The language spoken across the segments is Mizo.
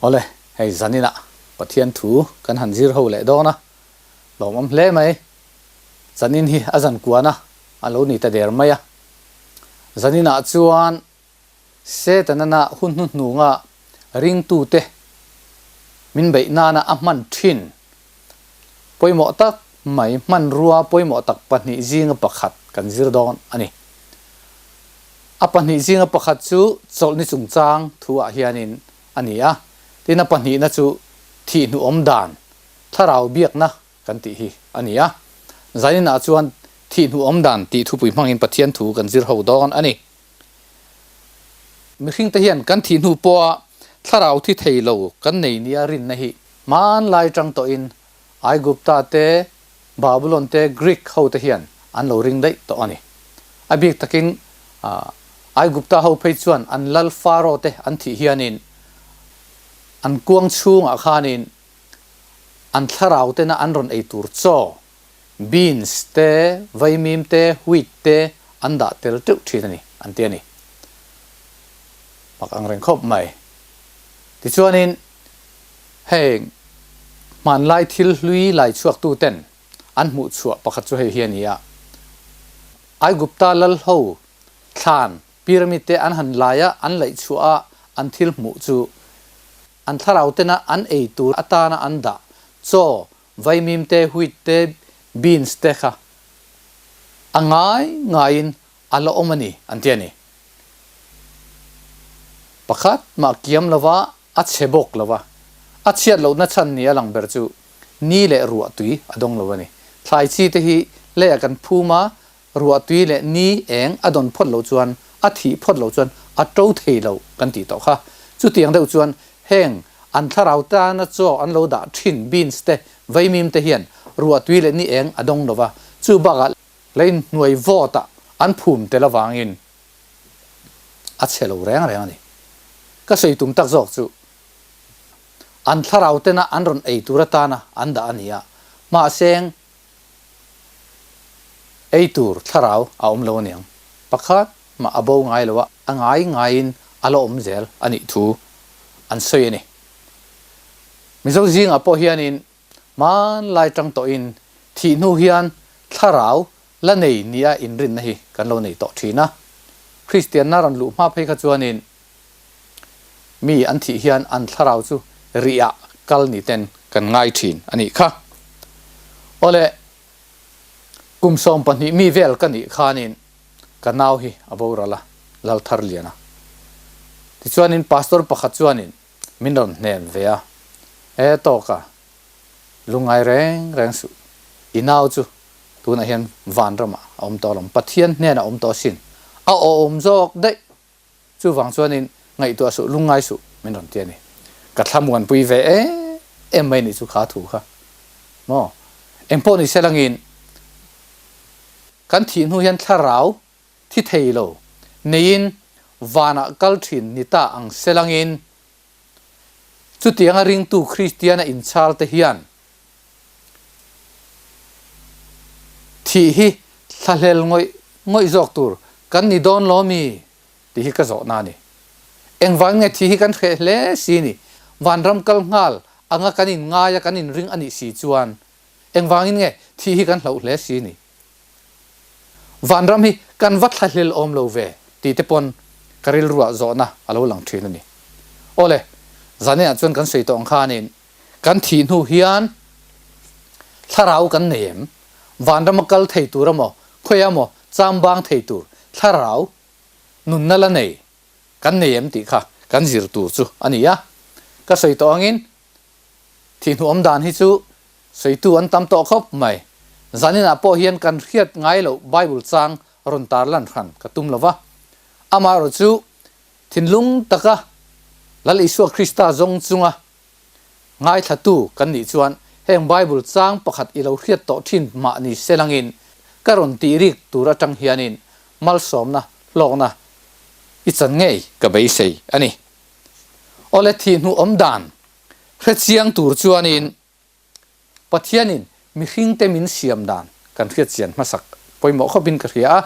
Awle, hei zaninah Pathian thu kan han zir ho leh dawn a, lawmawm hle mai. Zanin hi a zan kuana a lo ni ta der mai a. Zaninah chuan Setanana hun hnuhnunga ringtute min beih nana a hman thin pawimawh tak mai hmanrua pawimawh tak pahnih zinga pakhat kan zir dawn a ni. A pahnih zinga pakhat chu chawlhni chungchang thu ah hianin a ni a, tin a pahnihna chu thihhnuhawm dan, thlarau biakna kan tih hi a ni a. Zaninah chuan thihhnuhawm dan tih thupui hmangin Pathian thu kan zir ho dawn a ni. Mihringte hian kan thih hnu pawha thlarau thi thei lo kan nei nia rinna hi hmanlai tang tawhin Aigupta te, Babulon te, Greek ho te hian an lo ring daih tawh a ni. A bik takin Aigupta ho phei chuan an lal Pharaoh te an thih hianin an kuang chhungah khanin an thlarau tena an rawn ei tur chaw, beans te, vaimim te, wheat te an dah tel teuh thin a ni, an ti a ni. Mak ang reng khawp mai. Tichuanin heng hmanlai thil hlui lai chhuaktu ten an hmuh chhuah pakhat chu hei hi a ni a, Aigupta lal ho thlan pyramid te an han lai a, an laih chhuah a, an thil hmuh chu an thlarau tena an ei tur atana an dah chaw, vaimim te, wheat te, beans te kha a ngai ngaiin a la awm a ni an ti a ni. Pakhat mah kiam lova a chhe bawk lova, a chhiat lohna chhan ni a lang ber chu ni leh ruah tui a dawng lo a ni. Thlai chi te hi leiah kan phum a, ruah tui leh ni eng a dawn phawt loh chuan, a thih phawt loh chuan a to thei lo kan tih tawh kha. Chutiang deuh chuan heng an thlarau tana chaw an lo dah thin beans te, vaimim te hian ruah tui leh ni eng a dawng lova, chu bakah lei hnuai vawtah an phum tel avangin a chhe lo reng reng a ni. Ka sawi tum tak zawk chu an thlarau tena an rawn ei tur atana an dah a ni a, mahseng Ei tur thlarau a awm lo aniang. Pakhat mah a bo ngai lo a, a ngai ngaiin a la awm zel a nih thu an sawi a ni. Mizo zingah pawh hianin hmanlai tang tawhin thih hnu hian thlarau la nei nia inrinna hi kan lo nei tawh thin a. Kristianna rawn luh hma phei kha chuanin Mi an thih hian an thlarau chu rihah kal ni ten kan ngai thin a nih kha. Awle, kum 12 mi vel ka nih khanin ka nau hi a boral a, Laltharliana. Tichuanin pastor pakhat chuanin min rawn hnem ve a, E tawka, lungngai reng reng suh, i nau chu tunah hian vanramah a awm tawh alawm, Pathian hnenah a awm tawh asin, a awm zawk daih. Chuvang chuanin ngaihtuah suh, lungngai suh min rawn ti a ni. Ka thlamuanpui ve em em mai nih chu kha thu kha. Maw? Engpawh ni se langin kan thih hnu hian thlarau thi thei lo neiin vanah kal thin ni ta ang se langin chutianga ringtu Kristiana inchhal te hian Thih hi thlahlel ngawih ngawih zawk tur kan ni dawn lo mi? tih hi ka zawhna a ni. Engvang nge thih hi kan hreh hle si ni? Vanram kal nghal anga kan in ngai a kan in ring a nih si chuan engvangin nge thih hi kan hlauh hle si ni? Vanram hi kan va thlahlel awm lo ve tih te pawn ka rilruah zawhna a lo lang thin a ni. Awle, zaninah chuan kan sawi tawh ang khanin Kan thih hnu hian thlarau kan nei em? Vanrama kal thei tur emaw, khawiah emaw cham bang thei tur thlarau nunna la nei kan nei em tih kha kan zir tur chu a ni a. Ka sawi tawh angin thih hnu awm dan hi chu sawitu an tam tawh khawp mai. Zaninah pawh hian kan hriat ngai loh Bible chang rawn tarlan hran ka tum lo va. Amaherawhchu thinlung taka Lal Isua Krista zawng chunga Ngaithlatu kan nih chuan heng Bible chang pakhat i lo hriat tawh thin mah ni se langin ka rawn tih rik tur atang hianin malsawmna hlawkna i chan ngei ka beisei a ni. Awle thih hnu awm dan hre chiang tur chuanin Pathianin mihringte min siam dan kan hriat chian hmasak pawimawh khawpin ka hria a.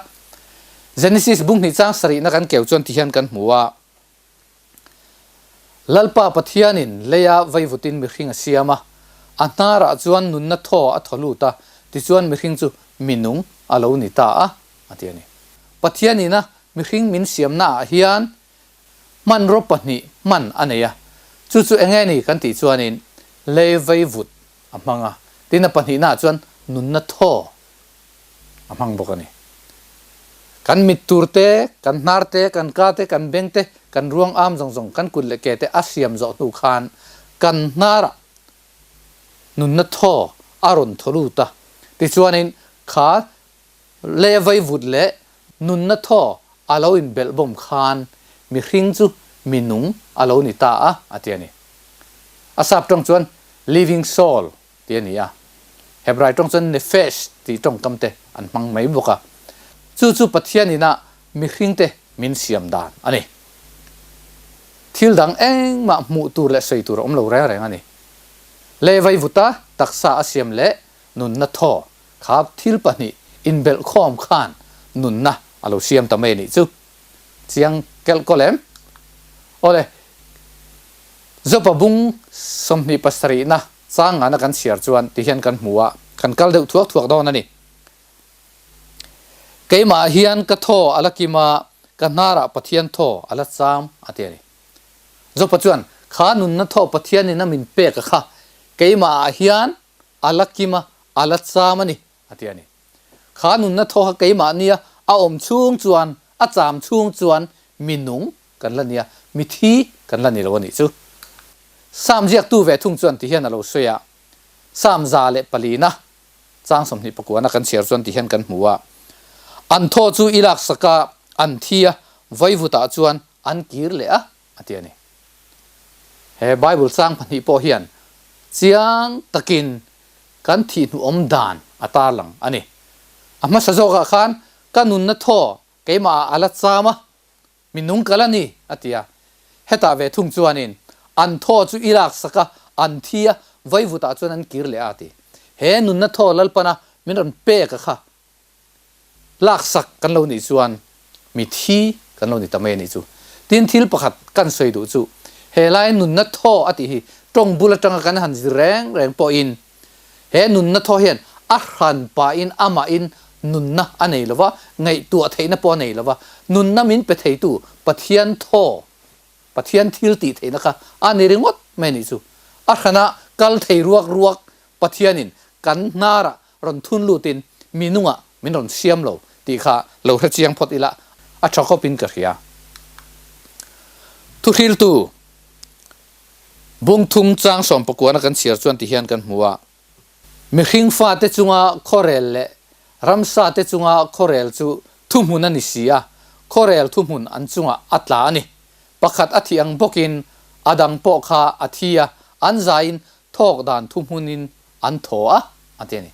Genesis bung hnih chang sarihna kan keu chuan tihian kan hmu a. Lalpa Pathianin leia vaivutin mihring a siam a, a hnarah chuan nunna thaw a thaw lut a, tichuan mihring chu minung a lo ni ta a, a ti a ni. Pathianin a mihring min siamnaah hian hmanraw pahnih hman a nei a, chu chu enge ni kan tih chuanin lei vaivut a hmang a, tin a pahnihnaah chuan nunna thaw a hmang bawk a ni. Kan mit tur te, kan hnar te, kan ka te, kan beng te, kan ruang am zawng zawng, kan kut leh ke te a siam zawh hnu khan kan hnarah nunna thaw a rawn thaw lut a. Tichuanin kha leh vaivut leh nunna thaw a lo inbelh bawm khan mihring chu minung a lo ni ta a, a ti a ni. A sap tawng chuan living soul tih a ni a. Hebrai tawng chuan nefesh tih tawngkam te an hmang mai bawk a. Chu chu Pathian ina mihringte min siam dan a ni. Thil dang engmah hmuh tur leh sawi tur a awm lo reng reng a ni. Lei vaivuta taksa a siam leh nunna thaw kha thil pahnih inbelh khawm khan nunna a lo siam ta mai a nih chu. Chiang kelh kawl em? Awle, Jopa bung 27na chang ngana kan chhiar chuan ti hian kan hmu a, kan kal deuh thuak thuak dawn a ni. Keimah hian ka thaw a la kim a, ka hnarah Pathian thaw a la cham a ti a ni. Jopa chuan, Kha nunna thaw Pathianin a min pek a kha, keimahah hian a la kim a, a la cham a ni a ti a ni. Kha nunna thaw kha keimah nia a awm chhung chuan, a cham chhung chuan mi nung kan la nia, mi thi kan la ni lo a nih chu. Sam ziaktu ve thung chuan ti hian a lo sawi a, Sam 104na chang 29na kan chhiar chuan ti hian kan hmu a, An thaw chu i laksak a, an thi a, vaivutah chuan an kir leh a, a ti a ni. He Bible chang pahnih pawh hian chiang takin kan thih hnuawm dan a tarlang a ni. A hmasa zawkah khan ka nunna thaw keimahah a la cham a, mi nung kal a ni, a ti a. Hetah ve thung chuanin an thaw chu i laksak a, an thi a, vaivutah chuan an kir leh a, a ti. He nunna thaw Lalpana min rawn pek a kha Laksak kan lo nih chuan mi thi kan lo ni ta mai a nih chu. Tin thil pakhat kan sawi duh chu he lai nunna thaw a tih hi tawng bul atanga kan han zir reng reng pawhin he nunna thaw hian a hran pahin amahin nunna a nei lova, ngaihtuah theihna pawh a nei lova, nunna min pe theitu Pathian thaw, Pathian thil tih theihna kha a ni ringawt mai a nih chu. A hrana kal thei ruak ruak Pathianin kan hnarah rawn thun lutin mi nungah min rawn siam lo tih kha lo hre chiang phawt ila a tha khawpin ka hria. Thuhriltu bung thum chang sawmpakuana kan chhiar chuan ti hian kan hmu a, Mihring fate chunga khuarel leh ramsa te chunga khuarel chu thuhmun a ni si a, khuarel thuhmun an chungah a tla a ni. Pakhat a thih ang bawkin a dang pawh kha a thi a, an zaiin thawk dan thuhmunin an thaw a, a ti a ni.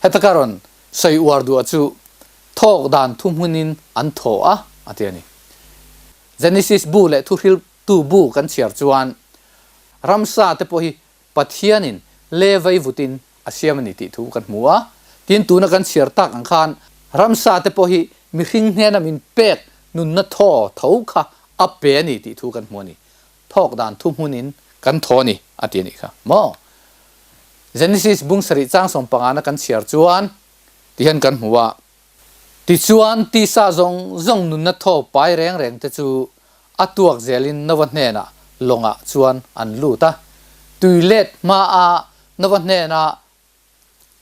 Heta ka rawn sawi uar duah chu thawk dan thuhmunin an thaw a, a ti a ni. Genesis bu leh Thuhriltu bu kan chhiar chuan ramsa te pawh hi Pathianin le vaivutin a siam a ni tih thu kan hmu a. Tin, tuna kan chhiar tak ang khan ramsa te pawh hi mihring hnena min pek nunna thaw tho kha a pe a ni tih thu kan hmu a ni. Thawk dan thuhmunin kan thaw a ni a ti a nih kha maw? Genesis bung sarih chang sawmpangana kan chhiar chuan ti hian kan hmu a, Tichuan tisa zawng zawng nunna thaw pai reng reng te chu a tuak zelin Nova hnenah lawngah chuan an lut a, tui let hmaa Nova hnena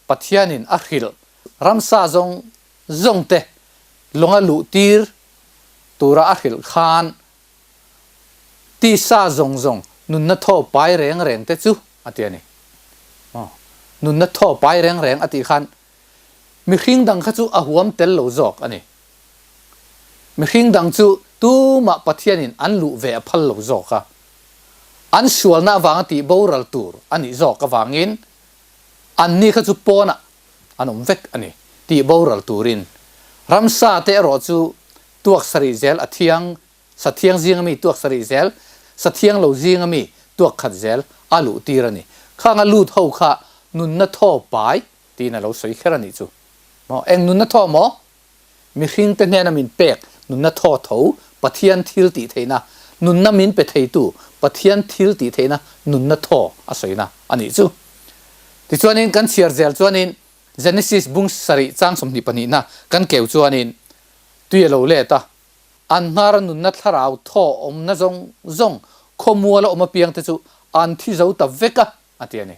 Pathianin a hrilh ramsa zawng zawng te lawnga luh tir tura a hrilh khan Tisa zawng zawng nunna thaw pai reng reng te chu a ti a ni. Aw, nunna thaw pai reng reng a tih khan mihring dang kha chu a huam tel lo zawk a ni. Mihring dang chu tumah Pathianin an luh ve a phal lo zawk a. An sualna avanga tih boral tur a nih zawk avangin anni kha chu pawnah an awm vek a ni tih boral turin. Ramsa te erawh chu tuak sarih zel a thiang Sathiang zinga mi tuak sarih zel, sathiang lo zinga mi tuak khat zel a luh tir a ni. Khang a lut ho kha nunna thaw pai tiin a lo sawi kher a nih chu. Maw? Eng nunna thaw maw? Mihring te hnena min pek nunna thaw tho Pathian thil tih theihna. Nunna min pe theitu Pathian thil tih theihna nunna thaw a sawina a nih chu. Tichuanin kan chhiar zel chuanin Genesis bung sarih chang 22na kan keu chuanin tui a lo let a, an hnara nunna thlarau thaw awmna zawng zawng khawmuala awm apiangte chu an thi zo ta vek a, a ti a ni.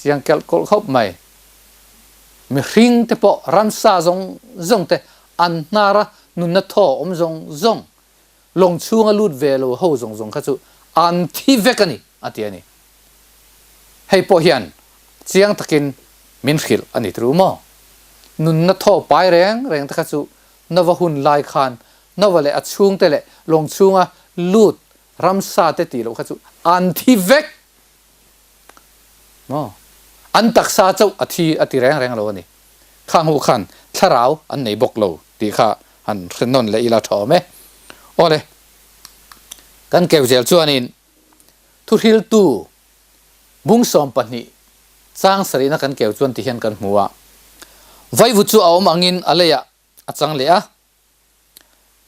Chiang kelh kawlh khawp mai. Mihring te pawh ramsa zawng zawng te an hnara nunna thaw awm zawng zawng lawng chhunga lut ve lo ho zawng zawng kha chu an thi vek a ni, a ti a ni. Hei pawh hian chiang takin min hrilh a ni tru maw? Nunna thaw pai reng reng te kha chu Nova hun lai khan Nova leh a chhungte leh lawng chhunga lut ramsa te tih loh kha chu an thi vek maw? An taksa chauh a thi a ti reng reng lo a ni. Khang hu khan thlarau an nei bawk lo tih kha han hre nawn leh ila tha awm e. Awle, kan keu zel chuanin thuhriltu bung 12 chang sarihna kan keu chuan ti hian kan hmu a, Vaivu chu a awm angin a leiah a chang leh a,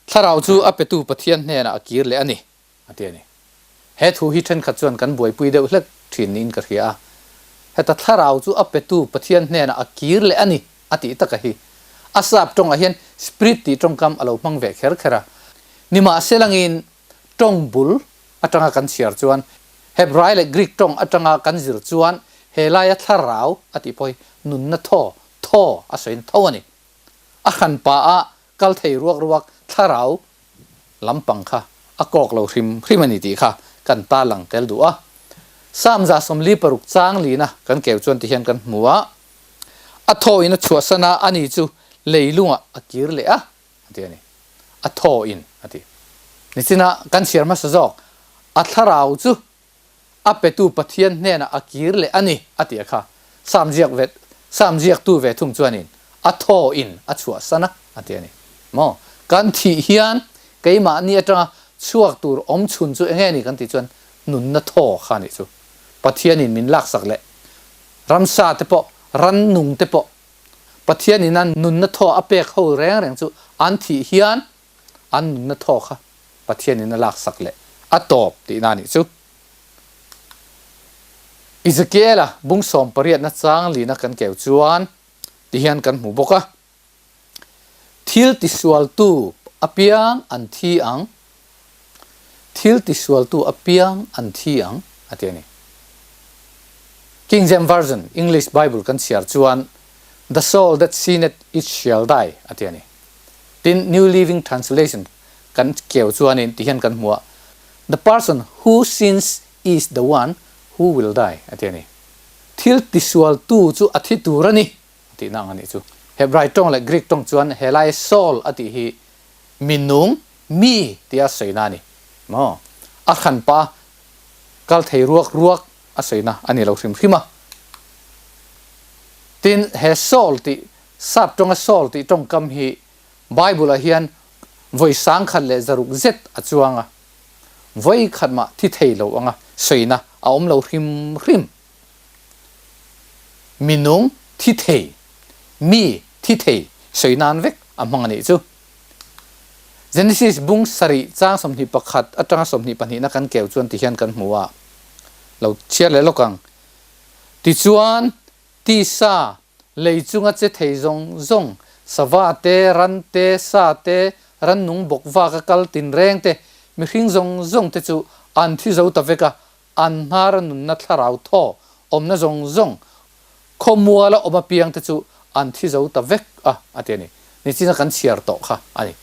Thlarau chu a petu Pathian hnenah a kir leh a ni, a ti a ni. He thu hi thenkhat chuan kan buaipui deuh hlek thin niin ka hria a. Heta thlarau chu a petu Pathian hnenah a kir leh a ni, a tih taka hi. A sap tawngah hian spirit tih tawngkam a lo hmang ve kher kher a. Nimahselangin tawng bul atanga kan chhiar chuan Hebrai leh Greek tawng atanga kan zir chuan he laia thlarau a tih pawh hi nunna thaw, thaw a sawi tho a ni. A hran pa a kal thei ruak ruak thlarau lampang kha a kawk lo hrim hrim a ni tih kha kan ta lang tel duh a. Psalm 46 chang lina kan keu chuan ti hian kan hmu a, A thaw in a chhuahsan a, ani chu leilungah a kir leh a, a ti a ni. A thaw in a ti. Nichina kan chhiar hmasa zawk, a thlarau chu A petu Pathian hnenah a kir leh a ni, a ti a kha. Sam ziak ve, Sam ziaktu ve thung chuanin a thaw in a chhuahsan a, a ti a ni. Maw? Kan thih hian keimahni atanga chhuak tur awm chhun chu enge ni kan tih chuan nunna thaw kha nih chu. Pathianin min laksak leh ramsa te pawh, rannung te pawh Pathianin a nunna thaw a pek ho reng reng chu an thih hian an nunna thaw kha Pathianin a laksak leh a tawp tihna a nih chu. Ezekiela bung 18na chang lina kan keu chuan ti hian kan hmu bawk a, Thil tisualtu apiang an thi ang, thil tisualtu apiang an thi ang, a ti a ni. King James Version, English Bible kan chhiar chuan, The soul that sinneth it shall die, a ti a ni. Tin, New Living Translation kan keu chuanin ti hian kan hmu a, The person who sins is the one who will die, a ti a ni. Thil tisualtu chu a thi tur a ni, a tihna ang a nih chu. Hebrai tawng leh Greek tawng chuan helai soul a tih hi minung, mi tia sawina a ni. Maw? A hranpa kal thei ruak ruak a sawina a ni lo hrim hrim a. Tin, he soul tih Sap tawnga Saul tih tawngkam hi Bible-ah hian vawi 1600 zet a chuang a, vawi khat mah thi thei lo anga sawina a awm lo hrim hrim. Minung thi thei, mi thi thei sawi nan vek a hmang a nih chu. Genesis bung sarih chang 21 atanga 22na kan keu chuan ti hian kan hmu a, lo chhiar leh lawk ang. Tichuan, tisa Lei chunga che thei zawng zawng, sava te, ran te, sa te, rannung bawk vaka kal tinreng te, mihring zawng zawng te chu an thi zo ta vek a, an hnara nunna thlarau thaw awmna zawng zawng, khawmuala awm apiang te chu an thi zo ta vek a, a ti a ni. Nichina kan chhiar tawh kha a ni.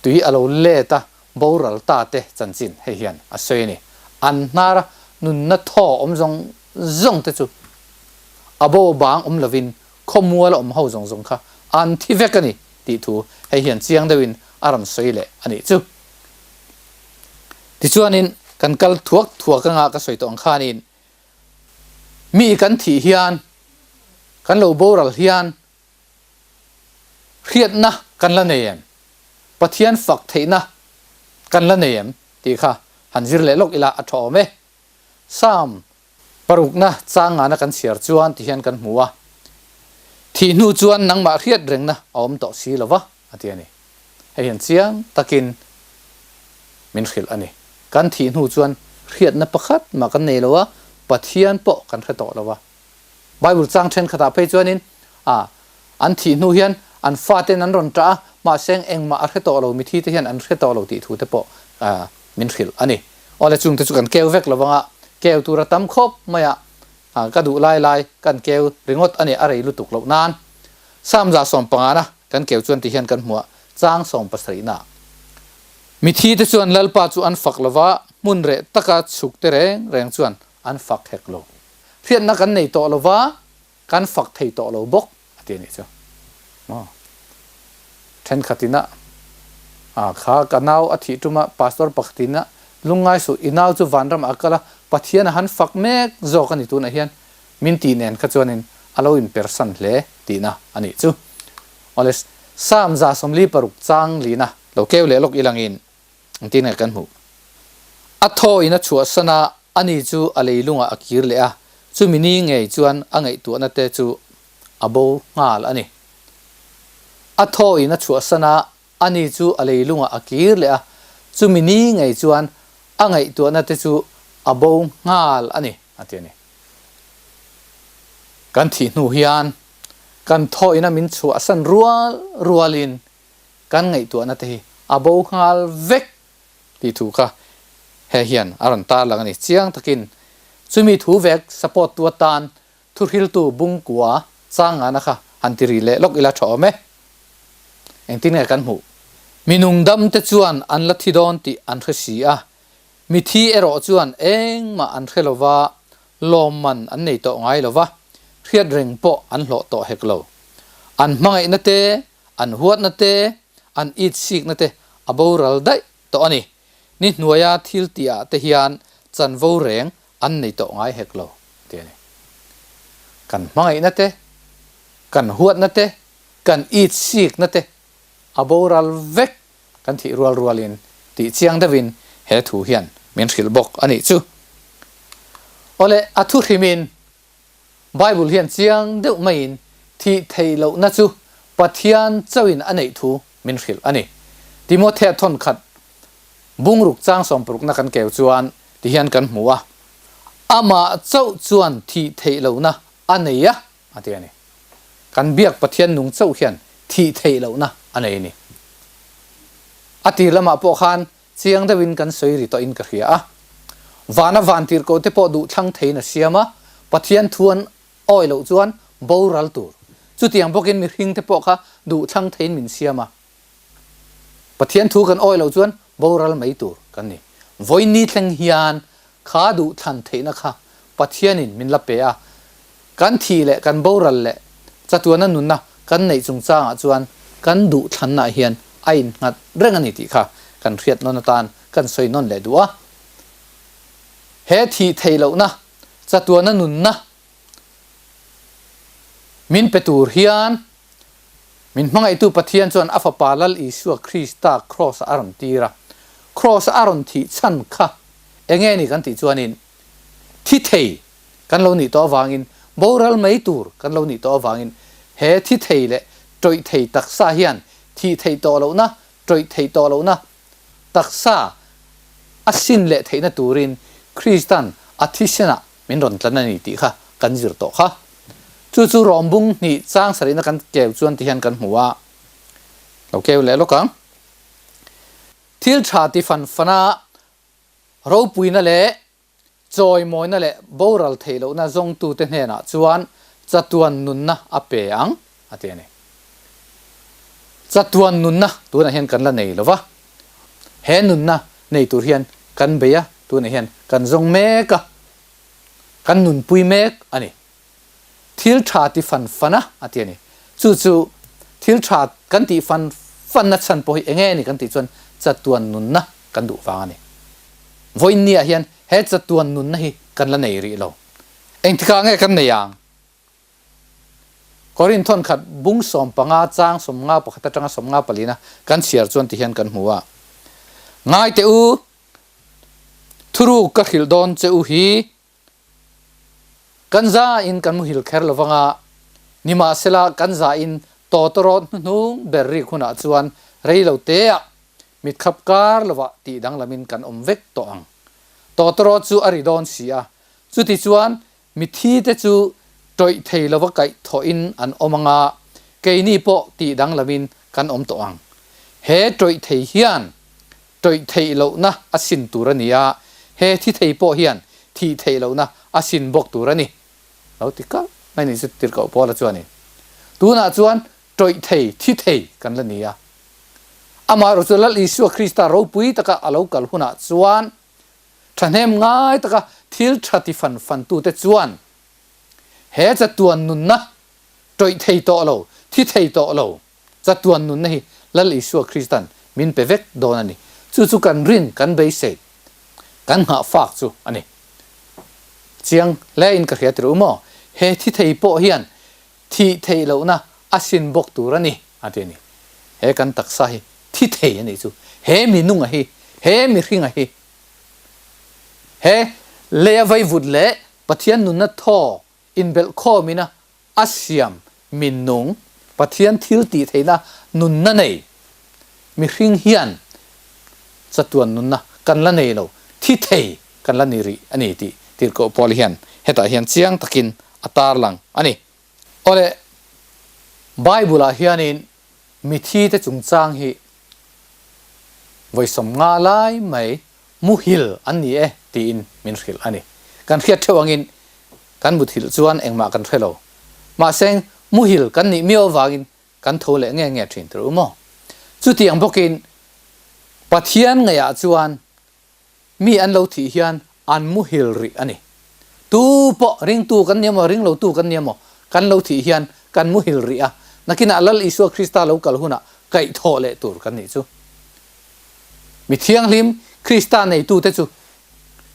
Tui a lo let a, boral ta te chanchin hei hian a sawi a ni. An hnara nunna thaw awm zawng zawng te chu a bo bang awm lovin khawmual a awm ho zawng zawng kha an thi vek a ni tih thu hei hian chiang deuhin a rawn sawi leh a nih chu. Tichuanin kan kal thuak thuak anga ka sawi tawh ang khanin mi kan thih hian kan lo boral hian hriatna kan la nei em? Pathian fak theihna kan la nei em? tih kha han zir leh lawk ila a tha awm e. Psalm parukna chang ngana kan chhiar chuan ti hian kan hmu a, Thih hnu chuan nangmah hriat rengna a awm tawh si lo va, a ti a ni. Hei hian chiang takin min hrilh a ni. Kan thih hnu chuan hriatna pakhat mah kan nei lo a, Pathian pawh kan hre tawh lo a. Bible chang thenkhatah phei chuanin a an thih hnu hian an faten an rawn ṭah a, mahse engmah a hre tawh lo, mithi te hian an hre tawh lo tih thu te pawh min hrilh a ni. Awle chungte chu kan keu vek lo vang a, keu tur a tam khawp mai a, ka duh lai lai kan keu ringawt a ni, a rei lutuk loh nan. Psalm 115 kan keu chuan ti hian kan hmuh a, chang 70 ah. Mithi te chuan Lalpa chu an fak lo va, hmun reh taka chhuk te reng reng chuan an fak hek lo. Hriatna kan nei tawh lo va, kan fak thei tawh lo bawk a ti a nih chu. Maw? Thenkhatin a, a kha ka nau a thih tum a, pastor pakhatin a, lungngai suh, i nau chu vanramah a kal a, Pathian a han fak mek zawk a ni tunah hian min tih nen kha chuanin a lo inpersan hle tihna a nih chu. Awle, Psalm 46 chang lina lo keu leh lawk ilangin Engtin nge kan hmuh? A thaw in a chhuahsan a, ani chu a leilungah a kir leh a, chumi ni ngei chuan a ngaihtuahna te chu a bo nghal a ni. A thaw in a chhuahsan a, ani chu a leilungah a kir leh a, chumi ni ngei chuan a ngaihtuahna te chu a bo nghal a ni, a ti a ni. Kan thih hnu hian kan thaw in a min chhuahsan rual rualin kan ngaihtuahna te hi a bo nghal vek tih thu kha he hian a rawn tarlang a ni. Chiang takin chumi thu vek support tu atan thuhriltu bungkua changngana kha han ti rih leh lawk ila tha awm e. Engtin nge kan hmuh? Mi nungdam te chuan an la thi dawn tih an hre si a, mithi erawh chuan engmah an hre lova, lawmman an nei tawh ngai lova, hriat reng pawh an hlawh tawh hek lo. An hmangaihna te An huatna te, an itsikna te a boral daih tawh a ni. Ni hnuaia thil tihah te hian chanvo reng an nei tawh ngai hek lo, ti a ni. Kan hmangaihna te, kan huatna te, kan itsikna te a boral vek kan thih rual rualin tih chiang deuhin he thu hian min hrilh bawk a nih chu. Awle, a thu hrimin Bible hian chiang deuh maiin thih theih lohna chu Pathian chauhin a neih thu min hrilh a ni. Timothea thawn khat bungruk chang sawmparukna kan keu chuan ti hian kan hmu a, Amah chauh chuan thih theih lohna a nei a, a ti a ni. Kan biak Pathian nung chauh hian thih theih lohna a nei a ni. A tir lamah pawh khan Chiang deuhin kan sawi ri tawhin ka hria a. Vana vantirhkoh te pawh duh thlang theiin a siam a, Pathian thu an awi loh chuan boral tur. Chutiang bawkin mihring te pawh kha duh thlang theiin min siam a, Pathian thu kan awi loh chuan boral mai tur kan ni. Vawiin thleng hian kha duh thlan theihna kha Pathianin min la pe a, Kan thih leh kan boral leh chatuana nunna kan neih chungchangah chuan kan duhthlannaah hian a innghat reng a ni tih kha kan hriat nawn atan kan sawi nawn leh duh a. He thih theih lohna chatuana nunna min pe tur hian min hmangaihtu Pathian chuan a Fapa Lal Isua Krista Kraws-ah a rawn tir a. Kraws-a a rawn thih chhan kha enge ni kan tih chuanin thi thei kan lo nih tawh avangin, boral mai tur kan lo nih tawh avangin he thi thei leh tawih thei taksa hian thih theih tawh lohna, tawih theih tawh lohna taksa a sin leh theihna turin Kristan a thisenah min rawn tlan a ni tih kha kan zir tawh kha. Chu chu rawmbung hnih chang sarihna kan keu chuan ti hian kan hmu a, lo keu leh lawk ang. Thil tha ti fan fana ropuina leh Chawimawina leh boral theih lohna zawngtute hnenah chuan chatuan nunna a pe ang, a ti a ni. Chatuan nunna tunah hian kan la nei lo va, he nunna nei tur hian kan bei a, tunah hian kan zawng mek a, kan nunpui mek a ni. Thil tha ti fan fan a, a ti a ni. Chu chu thil tha kan tih fan fanna chhan pawh hi eng nge ni kan tih chuan chatuan nunna kan duh vang a ni. Vawiinniah hian he chatuan nunna hi kan la nei rih lo. Engtikah nge kan nei ang? Korin thawnkhat bung 15 chang 51 atanga 54 na kan chhiar chuan ti hian kan hmu a. Ngai teh u, thuruk ka hrilh dawn che u hi Kan za in kan muhil kher lo vanga, nimahsela kan za in tawtawrawt hnuhnung ber rik hunah chuan rei lo te ah mitkhap kar lovah tih danglamin kan awm vek tawh ang. Tawtawrawt chu a ri dawn si a, chuti chuan mithi te chu tawih thei lova kaih thawhin an awm anga keini pawh tih danglamin kan awm tawh ang. He tawih thei hian tawih theih lohna a sin tur a ni a, he thi thei pawh hian thih theih lohna a sin bawk tur a ni. Lo ti kalh mai ni chu tirhkoh Paula chuanin, Tunah chuan tawih thei, thi thei kan la ni a. Amaherawh chu Lal Isua Krista ropui taka a lo kal hunah chuan thahnem ngai taka thil tha ti fan fantute chuan he chatuan nunna tawih thei tawh lo, thi thei tawh lo chatuan nunna hi Lal Isua Kristan min pe vek dawn a ni. Chu chu kan rin, kan beisei, kan nghahfak chu a ni. Chiang hle in ka hria tirh u maw? He thi thei pawh hian Thih theih lohna a sin bawk tur a ni, a ti a ni. He kan taksa hi thi thei a nih chu. He minunga hi, he mihringa hi, he leia vaivut leh Pathian nunna thaw inbelh khawmina a siam minung, Pathian thil tih theihna nunna nei mihring hian chatuan nunna kan la nei lo, thi thei kan la ni rih a ni tih Tirhkoh Paul hian hetah hian chiang takin a tarlang a ni. Awle, Bible-ah hianin mithi te chungchang hi vawi 50 lai mai muhil an ni e tiin min hrilh a ni. Kan hriat theuh angin kan muthilh chuan engmah kan hre lo. Mahse, muhil kan nih miau avangin kan tho leh nge nge thin tur u maw? Chutiang bawkin Pathian ngaihah chuan mi an lo thih hian an muhil rih a ni. Tu pawh ringtu kan ni emaw, ringlotu kan ni emaw, kan lo thih hian kan muhil rih a, nakinah Lal Isua Krista lo kal hunah kaihthawh leh tur kan nih chu. Mi thianghlim Krista neitute chu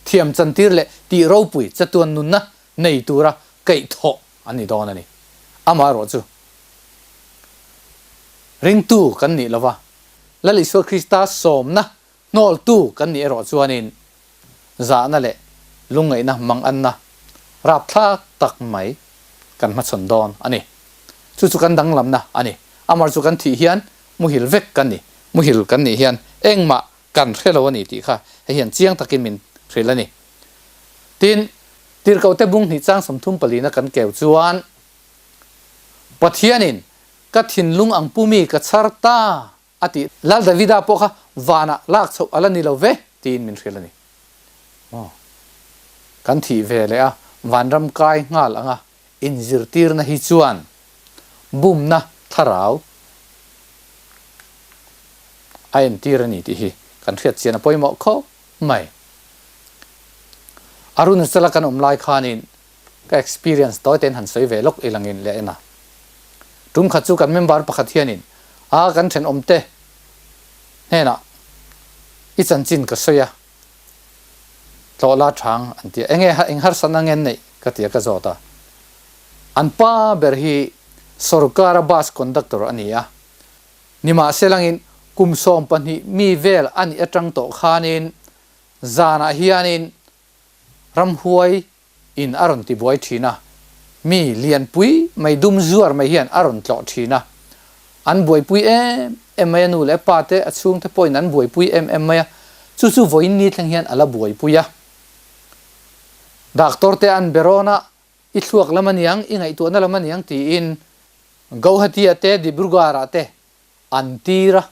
thiam chantir leh tih ropui chatuan nunna nei tura kaihthawh an ni dawn a ni. Amaherawh chu ringtu kan nih lova, Lal Isua Krista sawmna hnawltu kan nih erawh chuanin zahna leh lungngaihna manganna rapthlak tak mai kan hmachhawn dawn a ni. Chu chu kan danglamna a ni. Amar chu kan thih hian muhil vek kan ni. Muhil kan nih hian engmah kan hre lo a ni tih kha hei hian chiang takin min hrilh a ni. Tin, Tirhkohte bung hnih chang 34 na kan keu chuan, Pathianin ka thinlung ang pumi ka chhar ta a tih. Lal Davida pawh kha vanah lak chhoh a la ni lo ve tiin min hrilh a ni. Maw? Kan thih ve leh a, vanram kai nghal anga inzirtirna hi chuan bumna thlarau a entir a ni tih hi kan hriat chian a pawimawh khawp mai. Arunachala kan awm lai khanin Ka experience tawi tein han sawi ve lawk i langin leh en a. Tum khat chu kan member pakhat hianin a kan thenawmte hnenah i chanchin ka sawi a, tlawh la chang an ti a, enge eng harsatna nge an neih ka ti a ka zawt a. An pa ber hi sorkara bus conductor a ni a, nimahselangin kum 12 mi vel a nih atang tawh khanin zanah hianin Ramhuai in a rawn ti buai thin a, mi lianpui mai dum zuar mai hian a rawn tlawh thin a. An buaipui em em mai a, nu leh pa te, a chhungte pawhin an buaipui em em mai a, chu chu vawiin ni thleng hian a la buaipui a. Doctor te an be rawn a, i thluak lam a niang, i ngaihtuahna lam a niang tiin Gauhati-ah te, Dibrugarh-ah te An tir a,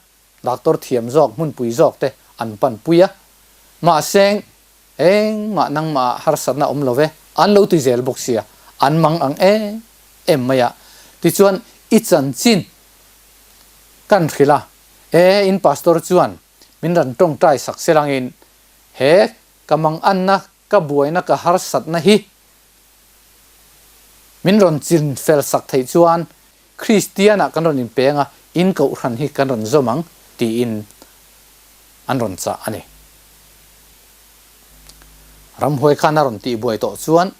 doctor thiam zawk, hmunpui zawk te an pan pui a, mahse engmah nangmah ah harsatna awm lo ve, an lo ti zel bawk sia, an mang ang em em mai a, tichuan i chanchin kan hrilh a, e in pastor chuan min rawn tawngtai sak selangin he ka manganna, ka buaina, ka harsatna hi min rawn chin fel sak theih chuan Kristianah kan rawn inpeng a, in kohhran hi kan rawn zawm ang tiin an rawn chah a ni. Ramhuai khan a rawn tihbuai tawh chuan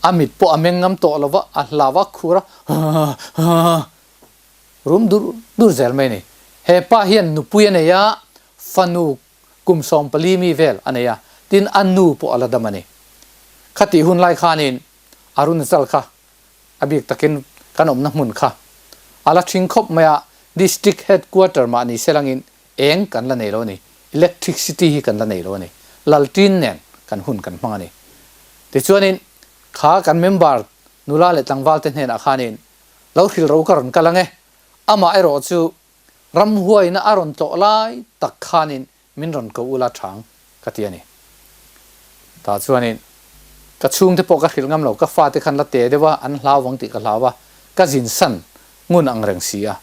a mit pawh a meng ngam tawh lo va, a hlau a khur a, rum dur dur zel mai a ni. He pa hian nupui a nei a, fanu kum 14 mi vel a nei a, tin a nu pawh a la dam a ni. Khatih hun lai khanin Arunachal kha a bik takin kan awmna hmun kha a la thing khawp mai a, District Headquarter mah ni selangin eng kan la nei lo a ni, electricity hi kan la nei lo a ni, laltin nen kan hun kan hmang a ni. Tichuanin kha kan member nula leh tlangval te hnenah khanin lo hrilh ro ka rawn kal ang e, amah erawh chu ramhuaina a rawn tlawh lai tak khanin Min rawn ko ula chang ka ti a ni. Tah chuanin ka chhungte pawh ka hrilh ngam lo, ka fate khan la te deuh a, an hlau vang tih ka hlau a, ka zin san ngun ang reng si a,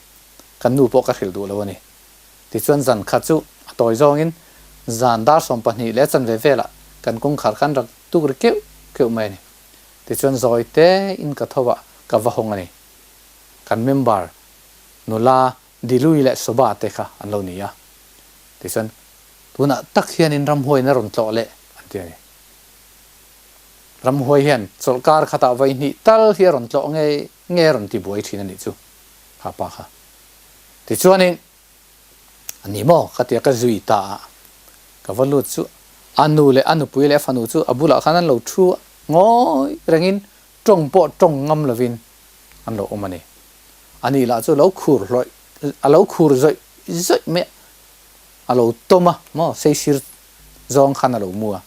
kan nu pawh ka hrilh duh lo a ni. Tichuan zan khat chu a tawi zawngin zan dar 12 leh chanve velah kan kawngkhar khan rak tuk ri keuh keuh mai a ni. Tichuan zawi tein ka tho a, ka va hawng a ni. Kan member nula Dilui leh Soba te kha an lo ni a. Tichuan, tunah tak hianin ramhuaiin a rawn tlawh leh an ti a ni. Ramhuai hian chawlhkar khatah vaihnih tal hi a rawn tlawh ngei ngei a rawn ti buai thin a nih chu, kha pa kha. Tichuanin, A ni maw? ka tia ka zui ta a. Ka va lut chu a nu leh a nupui leh a fanu chu a bulah khan an lo thu a, ngawi rengin tawng pawh tawng ngam lovin an lo awm a ni. A ni lah chu lo khur hlawih, a lo khur zawih zawih mai a, a lo tawm a maw, seisir zawng khan a lo mu a,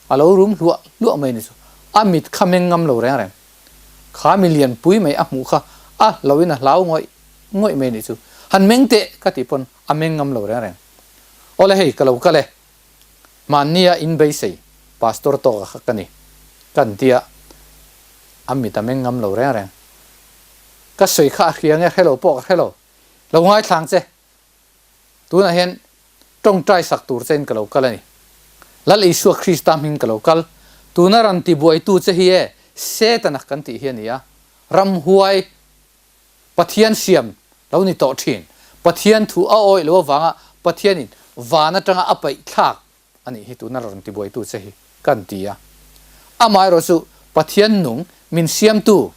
a lo rum hluah hluah mai a ni chu, a mit kha meng ngam lo reng reng, kha mi lian pui mai a hmuh kha a hlauhin a hlau ngawih ngawih mai a ni chu, han meng teh ka tih pawn a meng ngam lo reng reng, awle hei ka lo kal e, Mahnia in beisei Pastor tawka kha ka ni. Kan tia a mit a meng ngam lo reng reng. Ka sawi kha a hria nge hre lo pawh ka hre lo. Lo ngaithlang che. Tunah hian tawngtai sak tur chein ka lo kal a ni. Lal Isua Krista hming ka lo kal. Tuna ran tibuaitu che hi e Setana kan tih hi a ni a. Ramhuai Pathian siam lo ni tawh thin. Pathian thu a awih lo avanga Pathianin van atanga a paih thlak a nih hi tuna rawn tibuaitu che hi kan ti a. Amaherawh chu Pathian nung min siamtu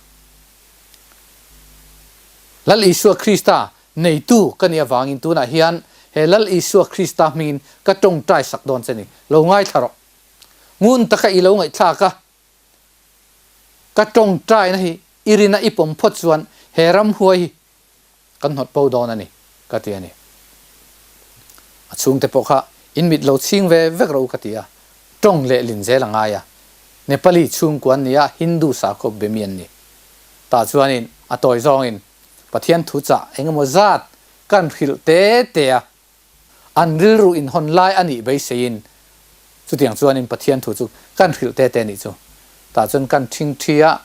Lal Isua Krista neitu ka nih avangin tunah hian he Lal Isua Krista hmingin ka tawngtai sak dawn che ni. Lo ngaithla rawh. Ngun taka i lo ngaihthlak a. Ka tawngtaina hi i rina i pawm phawt chuan he ramhuai hi kan hnawt po dawn a ni, ka ti a ni. A chhungte pawh kha in mit lo chhing ve vek ro ka ti a, tawng leh lin zel a ngai a. Nepali chhungkua an ni a, Hindu sakhaw be mi an ni. Tah chuanin a tawi zawngin Pathian thu chah engemaw zat kan hrilh te te a. An rilru inhawn lai a nih beiseiin chutiang chuanin Pathian thu chu kan hrilh te te nih chu. Tah chuan kan ṭhingṭhi a,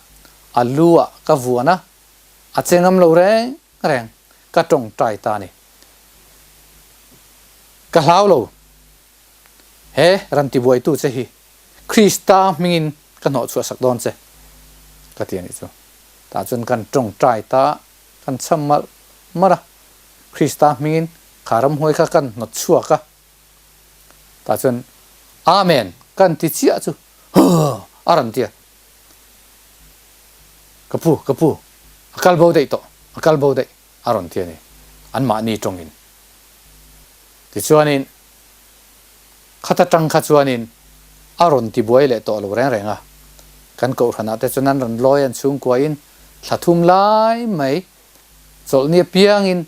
a lu ah ka vuan a, a che ngam lo reng reng, ka tawngtai ta a ni. Ka hlau lo, he ran tibuaitu che hi Krista hmingin ka hnawhchhuah sak dawn che, ka ti a nih chu. Tah chuan kan tawngtai ta, kan cham malh malh a. Krista hmingin kha ramhuai kha kan hnawt chhuak a, tah chuan Amen kan ti chiah chu Huh! a rawn ti a, Ka pu, ka pu, a kal bo daih tawh, a kal bo daih a rawn ti a ni, anmahni tawngin. Tichuanin khata tang kha chuanin a rawn ti buai leh tawh lo reng reng a, kan kohhranah te chuan an rawn lawi an chhungkuain thla thum lai mai Chawlhni apiangin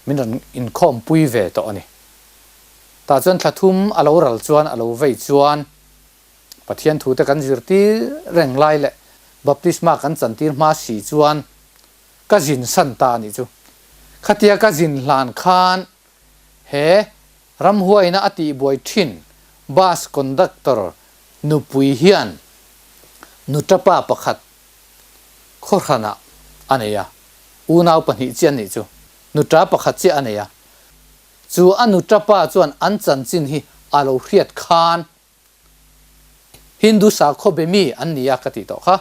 min rawn inkhawmpui ve tawh a ni. Tah chuan thla thum a lo ral chuan a lo vei chuan Pathian thute kan zirtir reng lai leh baptisma kan chantir hma si chuan ka zin san ta a nih chu. Khatia ka zin hlan khan he ramhuaina a tihbuai thin bus conductor nupui hian nutapa pakhat Khawhranah a nei a, unau pahnih chiah an nih chu. Nuta pakhat chiah a nei a. Chu a nuta pa chuan an chanchin hi a lo hriat khan Hindu sakhaw be mi an ni a ka tih tawh kha.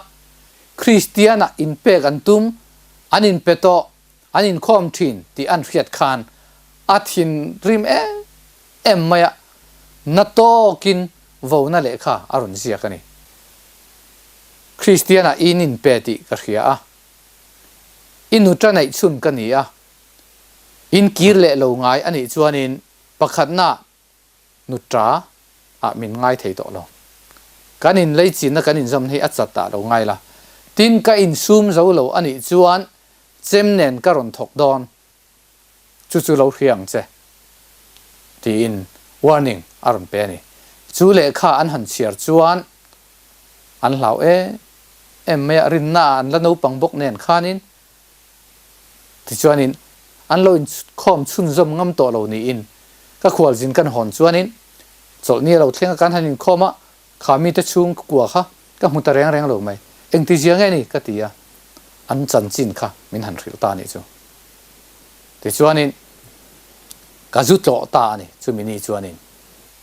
Kristian-ah inpek an tum, an inpe tawh, an inkhawm thin tih an hriat khan a thinrim em em mai a, na tawkin vona lehkha a rawn ziak a ni. Kristian-ah i ninpe tih ka hria a, i nuta neih chhun ka ni a, in kir leh lo ngai a nih chuanin pakhatna nuta ah min ngai thei tawh lo. Kan inleichinna kan inzawmna hi a chat ah lo ngai la. Tin, ka insum zo lo a nih chuan. chem nen ka rawn thawk dawn, chu chu lo hria ang che, tiin warning a rawn pe a ni. Chu lehkha an han chhiar chuan an hlau em em mai a, rinna ah an la naupang bawk nen khanin tichuanin an lo inkhawm chhunzawm ngam tawh lo niin ka khualzin kan hawn chuanin chawlhni a lo thleng a, kan han inkhawm a, Kha mite chhung kua kha ka hmu ta reng reng lo mai. Engtizia nge ni? ka ti a, an chanchin kha min han hrilh ta a nih chu. Tichuanin ka zu tlawh ta a ni, chumi ni chuanin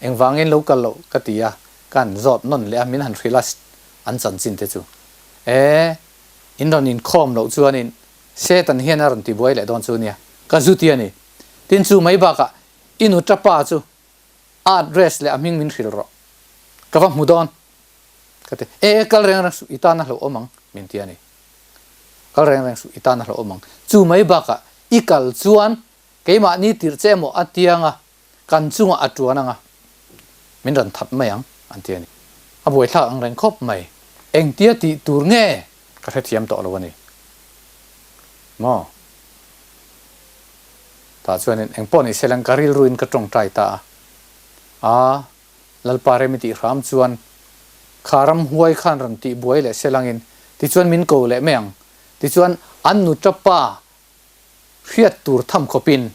engvangin lo kal loh ka ti a, ka han zawt nawn leh a, min han hrilh a an chanchin te chu. E, in rawn inkhawm loh chuanin Satan hian a rawn tibuai leh dawn chu nia, ka zu ti a ni. Tin chu mai bakah i nuṭa pa chu A address leh a hming min hrilh rawh. Ka va hmu dawn. Ka ti, E, kal reng reng suh, i tan a hlauhawm ang, min ti a ni. Kal reng reng suh, i tan a hlauhawm ang. Chu mai bakah i kal chuan keimahni tirh che emaw a tiang a, kan chungah a tuan ang a, min rawn that mai ang, an ti a ni. A buaithlak ang reng khawp mai. Engtia tih tur nge ka hrethiam tawh lo a ni. Maw? Tah chuanin eng pawh ni selang ka rilruin ka tawngtai ta a, A, Lalpa rem i tih hram chuan kha ramhuai khan rawn tih buai leh selangin tichuan min ko leh mai ang. Tichuan an nuta pa hriat tur tham khawpin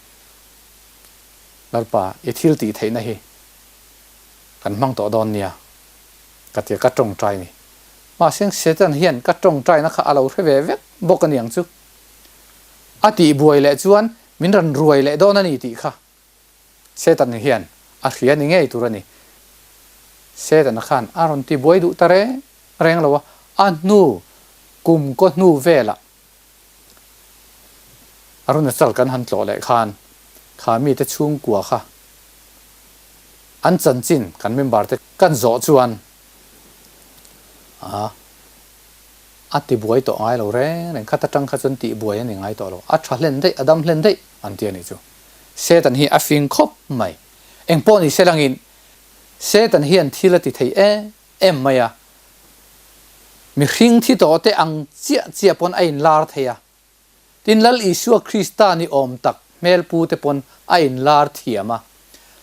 Lalpa i thil tih theihna hi kan hmang tawh dawn nia ka ti a, ka tawngtai ni. Mahse Satan hian ka tawngtaina kha a lo hre ve vek bawk a niang chu. A tih buai leh chuan min rawn ruai leh dawn a ni tih kha Satan hian a hria ni ngei tur a ni. Satana khan a rawn ti buai duh ta reng reng lo a, a hnu kum kaw hnu velah Arunachal kan han tlawh leh khan kha mite chhungkua kha an chanchin kan member te kan zawh chuan a A ti buai tawh ngai lo reng reng, khat atang kha chuan tih buai a ni ngai tawh lo, a tha hlen daih, a dam hlen daih an ti a nih chu. Satan hi a fing khawp mai. Eng pawh ni se langin Satan hian thil a ti thei em em mai a, mihring thi tawh te ang chiah chiah pawn a inlar thei a, Tin, Lal Isua Krista ni awm tak hmel pu te pawn a inlar thiam a,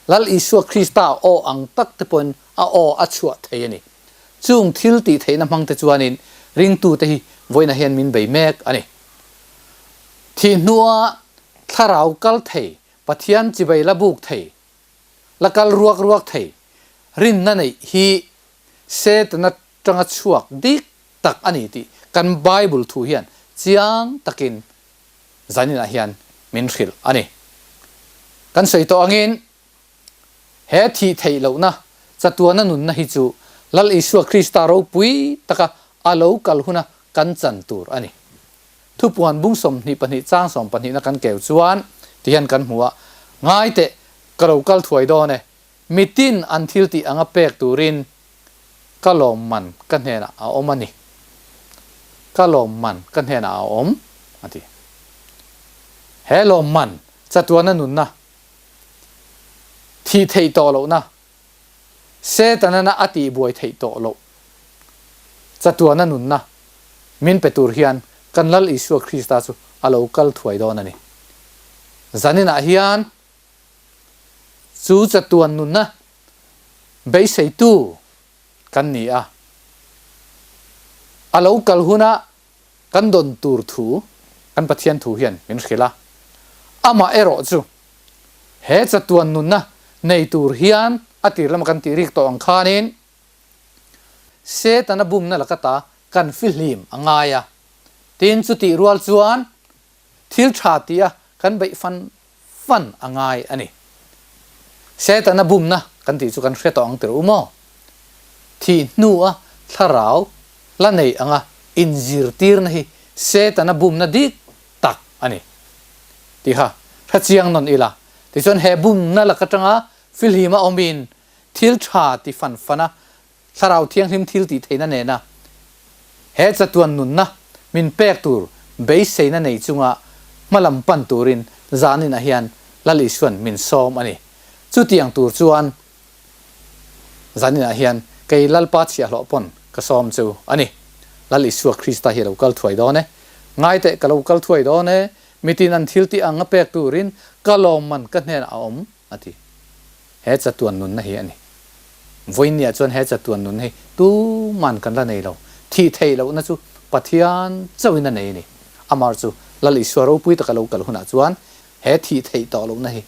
Lal Isua Krista aw ang tak te pawhin a aw a chhuah thei a ni. Chung thil tih theihna hmang te chuanin ringtute hi vawiinah hian min bei mek a ni. Thih hnua thlarau kal thei, Pathian chibai la buk thei, la kal ruak ruak thei rinna neih hi Setana tanga chhuak dik tak a ni tih kan Bible thu hian chiang takin zaninah hian min hrilh a ni. Kan sawi tawh angin he thih theih lohna chatuana nunna hi chu Lal Isua Krista ropui taka a lo kal huna kan chan tur a ni. Thupuan bung 22 chang sawmpahnihna kan keu chuan tihian kan hmu a, Ngai teh, ka lo kal thuai dawn e, mitin an thil tih anga pek turin Ka lawmman ka hnenah a awm a ni. Ka lawmman ka hnenah a awm, a ti. He lawmman chatuana nunna, thih theih tawh lohna, Setanana a tihbuai theih tawh loh chatuana nunna min pe tur hian kan Lal Isua Krista chu a lo kal thuai dawn a ni. Zaninah hian chu chatuan nunna Beiseitu kan ni a, a lo kal huna kan dawn tur thu kan Pathian thu hian min hrilh a. Amah erawh chu he chatuan nunna nei tur hian a tir lama kan tih rik tawh ang khanin Setana bumna laka ta kan fihlim a ngai a. Tin, chutih rual chuan thil tha tia kan beih fan fan a ngai a ni. Setana bumna kan tih chu kan hre tawh ang tirh u maw? Thih hnua thlarau la nei anga inzirtirna hi Setana bumna dik tak a ni tih kha hre chiang nawn ila. Tichuan he bumna lak atanga filhima awmin thil tha ti fan fana Thlarau Thianghlim thil tih theihna nena he chatuan nunna min pek tur beiseina nei chunga hmalam pan turin zaninah hian Lal Isuan min sawm a ni. Chutiang tur chuan zaninah hian kei Lalpa chhiahhlawh pawn ka sawm chu a ni. Lal Isua Krista hi a lo kal thuai dawn e. Ngai teh ka lo kal thuai dawn e, mitin an thil tih ang a pek turin ka lawmman ka hnenah a awm, a ti. He chatuan nunna hi a ni. Vawiinniah chuan he chatuan nunna hi tuman kan la nei lo. Thih theih lohna chu Pathian chauhin a nei a ni. Amah chu Lal Isua ropui taka lo kal hunah chuan he thih theih tawh lohna hi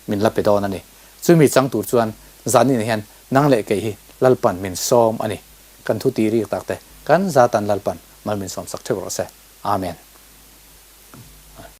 min la pe dawn a ni. Chumi chang tur chuan zaninah hian nang leh kei hi Lalpan min sawm a ni. Kan thu tih rik tak te kan zatan Lalpan mal min sawmsak theuh rawh se. Amen.